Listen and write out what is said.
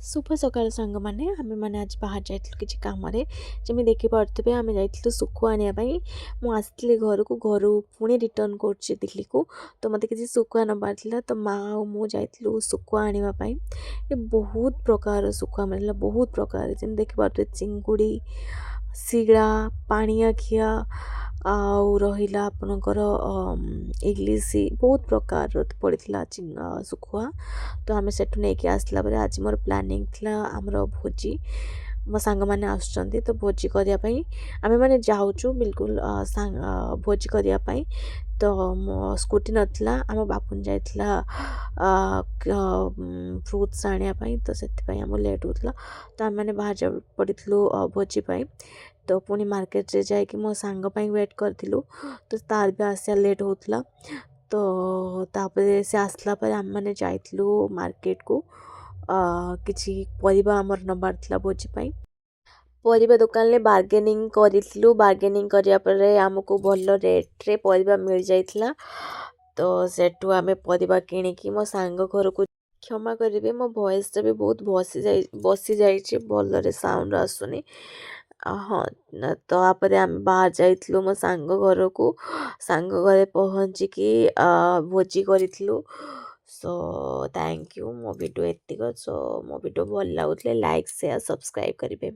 ଶୁଭ ସକାଳ ସାଙ୍ଗମାନେ। ଆମେମାନେ ଆଜି ବାହାରି ଯାଇଥିଲୁ କିଛି କାମରେ। ଯେମିତି ଦେଖିପାରୁଥିବେ, ଆମେ ଯାଇଥିଲୁ ଶୁଖୁଆ ଆଣିବା ପାଇଁ। ମୁଁ ଆସିଥିଲି ଘରକୁ, ଘରୁ ପୁଣି ରିଟର୍ଣ୍ଣ କରୁଛି ଦିଲ୍ଲୀକୁ। ତ ମୋତେ କିଛି ଶୁଖୁଆ ନେବାର ଥିଲା, ତ ମା ଆଉ ମୁଁ ଯାଇଥିଲୁ ଶୁଖୁଆ ଆଣିବା ପାଇଁ। ଏ ବହୁତ ପ୍ରକାର ଶୁଖୁଆ ମିଳିଲା, ବହୁତ ପ୍ରକାର। ଯେମିତି ଦେଖିପାରୁଥିବେ, ଚିଙ୍ଗୁଡ଼ି, ଶିଳା, ପାଣିଆଖିଆ ଆଉ ରହିଲା ଆପଣଙ୍କର ଇଲିଶି, ବହୁତ ପ୍ରକାରର ପଡ଼ିଥିଲା ଶୁଖୁଆ। ତ ଆମେ ସେଠୁ ନେଇକି ଆସିଲା ପରେ ଆଜି ମୋର ପ୍ଲାନିଂ ଥିଲା ଆମର ଭୋଜି। ମୋ ସାଙ୍ଗମାନେ ଆସୁଛନ୍ତି, ତ ଭୋଜି କରିବା ପାଇଁ ଆମେମାନେ ଯାଉଛୁ ବିଲକୁଲ ଭୋଜି କରିବା ପାଇଁ। ତ ମୋ ସ୍କୁଟି ନଥିଲା, ଆମ ବାପୁନ ଯାଇଥିଲା ଫ୍ରୁଟ୍ସ ଆଣିବା ପାଇଁ, ତ ସେଥିପାଇଁ ଆମକୁ ଲେଟ୍ ହେଉଥିଲା। ତ ଆମେମାନେ ବାହାରି ପଡ଼ିଥିଲୁ ଭୋଜି ପାଇଁ। ତ ପୁଣି ମାର୍କେଟରେ ଯାଇକି ମୋ ସାଙ୍ଗ ପାଇଁ ୱେଟ୍ କରିଥିଲୁ, ତ ତାର ବି ଆସିବା ଲେଟ୍ ହେଉଥିଲା। ତ ତାପରେ ସେ ଆସିଲା ପରେ ଆମେମାନେ ଯାଇଥିଲୁ ମାର୍କେଟକୁ, କିଛି ପରିବା ଆମର ନେବାର ଥିଲା ଭୋଜି ପାଇଁ। ପରିବା ଦୋକାନରେ ବାର୍ଗେନିଂ କରିଥିଲୁ। ବାର୍ଗେନିଂ କରିବା ପରେ ଆମକୁ ଭଲ ରେଟ୍ରେ ପରିବା ମିଳିଯାଇଥିଲା। ତ ସେଠୁ ଆମେ ପରିବା କିଣିକି ମୋ ସାଙ୍ଗ ଘରକୁ। କ୍ଷମା କରିବେ, ମୋ ଭଏସ୍ଟା ବି ବହୁତ ବସିଯାଇଛି, ଭଲରେ ସାଉଣ୍ଡ ଆସୁନି। ହଁ, ତାପରେ ଆମେ ବାହାରି ଯାଇଥିଲୁ ମୋ ସାଙ୍ଗ ଘରକୁ। ସାଙ୍ଗ ଘରେ ପହଞ୍ଚିକି ଭୋଜି କରିଥିଲୁ। So thank you. ମୋ ଭିଡ଼ିଓ ଏତିକ। ସୋ ମୋ ଭିଡ଼ିଓ ଭଲ ଲାଗୁଥିଲେ ଲାଇକ୍, ସେୟାର, ସବସ୍କ୍ରାଇବ୍ କରିବେ।